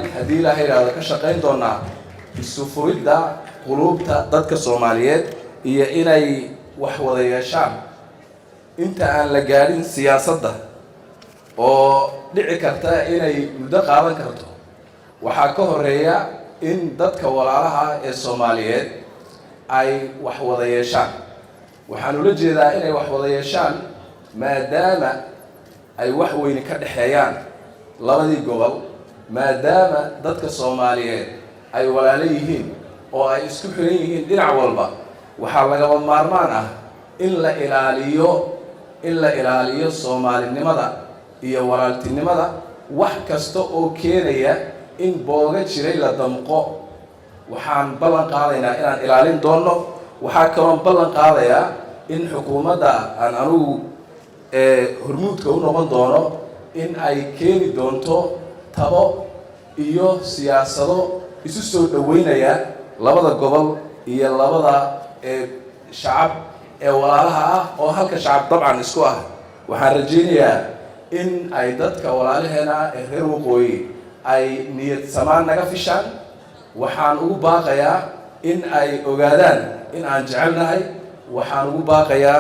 Haddii Ilaaha yidhaahdo, ka shaqayn doonaa isu furidda quluubta dadka Soomaaliyeed iyo inay wax wada yeeshaan inta aan la gaadhin siyaasadda, oo dhici karta inay muddo qaadan karto. Waxaa ka horeeya in dadka walaalaha ee Soomaaliyeed ay wax wada yeeshaan. Waxaan ula jeedaa inay wax wada yeeshaan, maadaama ay wax weyni ka dhexeeyaan labadii gobol, maadaama dadka Soomaaliyeed ay walaalo yihiin oo ay isku xiran yihiin dhinac walba. Waxaa lagaba maarmaan ah in la ilaaliyo Soomaalinimada iyo walaaltinimada. Wax kasta oo keenaya in booga jiray la damqo, waxaan ballan qaadaynaa inaan ilaalin doonno. Waxaa kaloon ballan qaadayaa in xukuumadda aan anugu hormuudka u noqon doono in ay keeni doonto tabo iyo siyaasado isu soo dhoweynaya labada gobol iyo labada shacab ee walaalaha ah, oo halka shacab dabcan isku ah. Waxaan rajaynayaa in ay dadka walaalaheena ah ee reer waqooyi ay niyad samaan naga fishaan. Waxaan ugu baaqayaa in ay ogaadaan in aan jecelnahay. Waxaan ugu baaqayaa